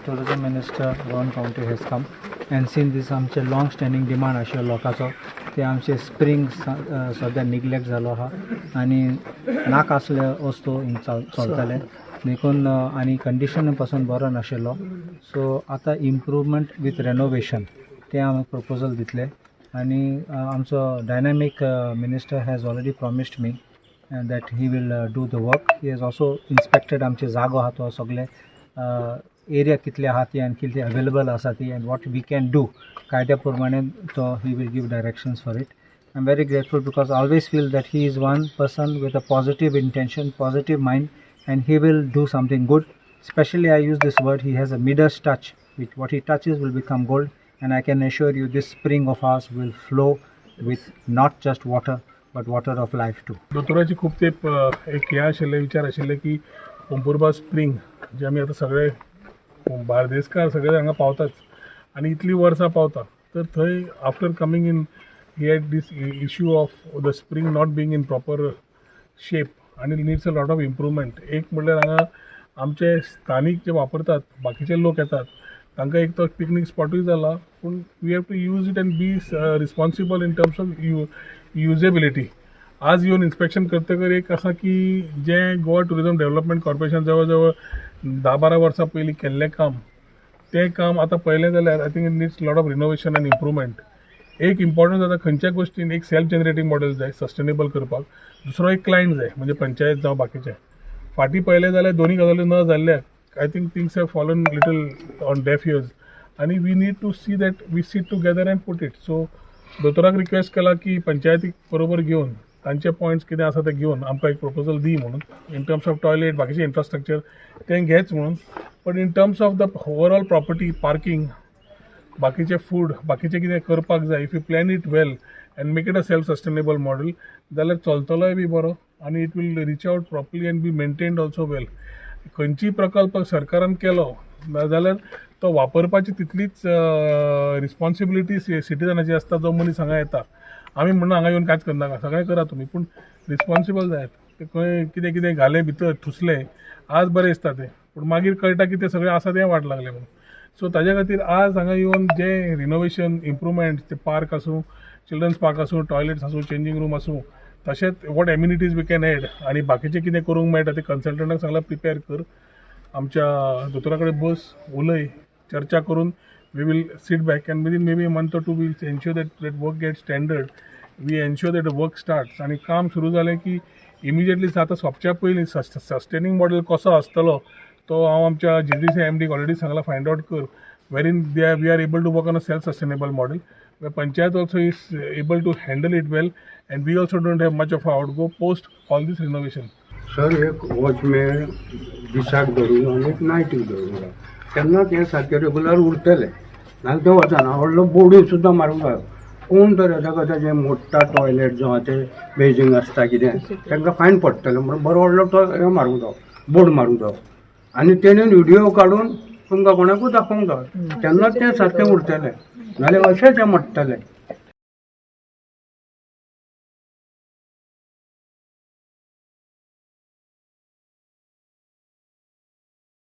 Tourism Minister Rohan Khaunte has come and seen this आमचे long standing demand आशिल्लो लोकांचो, ते आमचे स्प्रींग सद्या निग्लेक्ट जालो आहा आनी नाका असले वस्तू हिंग चलताले देखून आनी कंडिशन पासून बरो नाशिल्लो. सो आतां इम्प्रूवमेंट विथ रेनोवेशन तें आमी प्रपोजल दितले आनी आमचो dynamic minister has already promised me that he will do the work. He has also inspected आमचे जागो आहा तो सगळे एरिया कितले आहा ती आनी कितले अवेलेबल आसा ती and what we can do. कायद्या प्रमाणे तो he will give directions for it. I am very grateful because I always feel that he is one person with a positive intention, positive mind, and he will do something good. Especially, I use this word, he has a Midas touch, which what he touches will become gold. And I can assure you, this spring of ours will flow with not just water, but water of life too. दोतोराची खूब तेप एक हें आशिल्लें, विचार आशिल्ले की पोंपुर्बा spring जे आमी आतां सगळे बार्देसकार सगळे हांगा पावताच आनी इतलीं वर्सां पावता, तर थंय after coming in he had this issue of the spring not being in proper shape आनी needs a lot of improvement. एक म्हणल्यार हांगा आमचे स्थानीक जे वापरतात, बाकीचे लोक येतात, तांकां एक तो पिकनीक स्पॉटूय जाला, पूण we have to use it and be responsible in terms of usability. आज येवन इन्स्पेक्शन करतकर एक आसा की जें गोवा टुरिजम डेव्हलपमेंट कॉर्पोरेशन जवळ जवळ 10-12 वर्सां पयलीं केल्लें काम, तें काम आतां पळयलें जाल्यार I think it needs lot of renovation and improvement. एक इम्पॉर्टंट जाता, खंयच्याय गोश्टीन एक सेल्फ जनरेटींग मॉडेल जाय सस्टेनेबल करपाक, दुसरो एक क्लायंट जाय, म्हणजे पंचायत जावं बाकीचे. फाटीं पळयलें जाल्यार दोनी गजाली न जाल्ल्याक I think things have fallen little on deaf ears आनी we need to see that we sit together and put it. So दोतोराक रिक्वेस्ट केला की पंचायतीक बरोबर घेवन तांचे पॉयंट्स कितें आसा ते घेवन आमकां एक प्रपोजल दी म्हणून, इन टर्म्स ऑफ टॉयलेट, बाकीचें इन्फ्रास्ट्रक्चर तें घेच म्हणून, but in terms of the overall property, parking, बाकीचे फूड, बाकीचें कितें करपाक जाय, if you plan it well and make it a self sustainable model जाल्यार चलतलोय बी बरो आनी it will reach out properly and be maintained also well. खंयचीय प्रकल्प सरकारान केलो ना जाल्यार तो वापरपाची तितलीच रिस्पॉन्सिबिलिटी सिटीजनाची आसता. जो मनीस हांगा येता, आमी म्हणून हांगा येवन कांयच करनाका, सगळें करा तुमी, पूण रिस्पॉन्सिबल जायत. ते खंय कितें कितें घालें भितर, ठुसलें, आज बरें दिसता तें, पूण मागीर कळटा की तें सगळें आसा तें वाट लागलें म्हणून. सो ताज्या खातीर आज हांगा येवन जें रिनोवेशन, इम्प्रुवमेंट, ते पार्क आसूं, चिल्ड्रन्स पार्क आसूं, टॉयलेट्स आसूं, चेंजींग रूम आसूं, तशेंच what amenities we can add आनी बाकीचें कितें करूंक मेळटा तें कन्सल्टंटाक सांगलां प्रिपेर कर. आमच्या दोतोरा कडेन बस, उलय, चर्चा करून we will sit back and within maybe month or two we'll ensure that that work get standard, we ensure that work starts. आनी काम सुरू जालें की इमिजिएटली आतां सोंपच्या पयलीं सस्टेनींग मॉडेल कसो आसतलो तो हांव आमच्या जीटीडीसी एमडीक ऑलरेडी सांगला, फायंड आउट कर, wherein they are we are able to work on a self sustainable model where panchayat also is able to handle it well and we also don't have much of a outgo post all this renovation. Sir, एक watchman दिसाक धरून आनी एक नायटीक धरूंक जाय, तेन्नाच हें सारकें रेगुलर उरतलें, नाजाल्यार तें वचना. व्हडलो बोर्डूय सुद्दां मारूंक जायो. कोण तर येता कशें जें मोडटा टॉयलेट जावं तें बेजींग आसता कितें, तांकां फायन पडटलें म्हणून बरो व्हडलो तो हें मारूंक जावो, बोर्ड मारूंक जावो आनी तेणेन व्हिडियो काडून तुमकां कोणाकूय दाखोवंक जाय, तेन्नाच तें सारकें उरतलें, नाजाल्यार अशेंच हें मोडटलें.